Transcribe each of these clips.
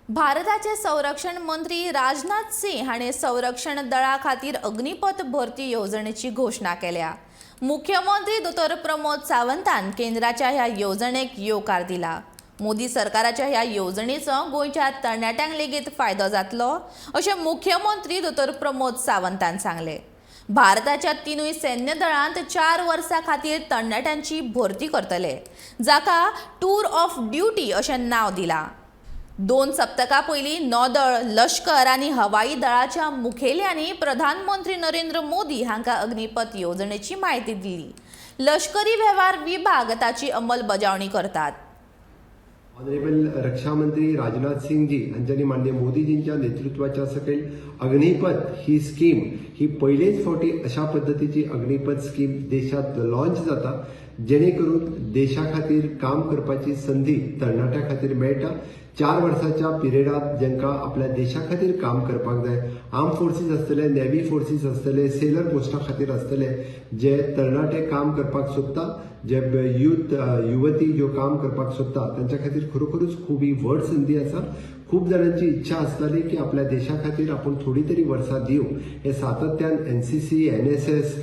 भारताचे संरक्षण मंत्री राजनाथ सिंह हाणें संरक्षण दळा खातीर अग्निपथ भरती येवजणेची घोशणा केल्या. मुख्यमंत्री दोतोर प्रमोद सावंतान केंद्राच्या ह्या येवजणेक येवकार दिला. मोदी सरकाराच्या ह्या येवजणेचो गोंयच्या तरणाट्यांक लेगीत फायदो जातलो, अशें मुख्यमंत्री दोतोर प्रमोद सावंतान सांगलें. भारताच्या तिनूय सैन्य दळांत 4 वर्सां खातीर तरणाट्यांची भरती करतले, जाका टूर ऑफ ड्युटी अशें नांव दिलां. 2 सप्तकां पयलीं नौदळ, लश्कर आनी हवाई दळाच्या मुखेल्यांनी प्रधानमंत्री नरेंद्र मोदी हांकां अग्निपथ येवजणेची म्हायती दिली. लष्करी वेव्हार विभाग ताची अंमलबजावणी करतात. ऑनरेबल रक्षा मंत्री राजनाथ सिंगजी हांच्यानी माननीय मोदीजींच्या नेतृत्वाच्या सकयल अग्निपथ ही स्कीम, ही पयलेच फावटी अशा पद्दतीची अग्निपथ स्कीम देशात लॉन्च जाता, जेणे करून देशा खातीर काम करपाची संदी तरणाट्या खातीर मेळटा. 4 वर्साच्या पिरियडात जांकां आपल्या देशा खातीर काम करपाक जाय, आर्म फोर्सीस आसतले, नेव्ही फोर्सीस आसतले, सेलर पोस्टा खातीर आसतले, जे तरणाटे काम करपाक सोदता, जे युथ युवती ज्यो काम करपाक सोदता, तांच्या खातीर खरोखरूच खूब ही व्हड संदी आसा. खूब जाणांची इच्छा आसताली की आपल्या देशा खातीर आपूण थोडी तरी वर्सां दिवं. हे सातत्यान एनसीसी, एनएसएस,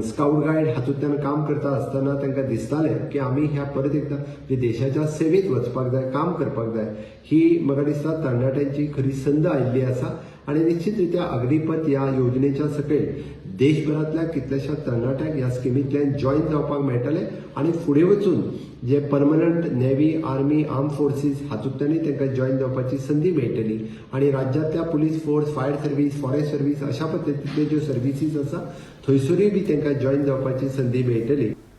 स्काउट गायड हातूंतल्यान काम करता आसतना तांकां दिसतालें की आमी ह्या परत एकदां जे देशाच्या सेवेत वचपाक जाय, काम करपाक जाय. ही म्हाका दिसता तरणाट्यांची खरी संद आयिल्ली आसा आनी निश्चित रित्या अग्निपथ ह्या योजनेच्या सकयल देशभरांतल्या कितल्याश्या तरणाट्यांक ह्या स्किमींतल्यान जॉयन जावपाक मेळटलें आनी फुडें वचून जे permanent navy, army, arm forces हातूंतल्यानूय तांकां जॉयन जावपाची संदी मेळटली आनी राज्यांतल्या police force, fire service, forest service अशा पद्दतींतल्यो ज्यो सर्विसीस आसा, थंयसरूय बी तांकां जॉयन जावपाची संदी मेळटली.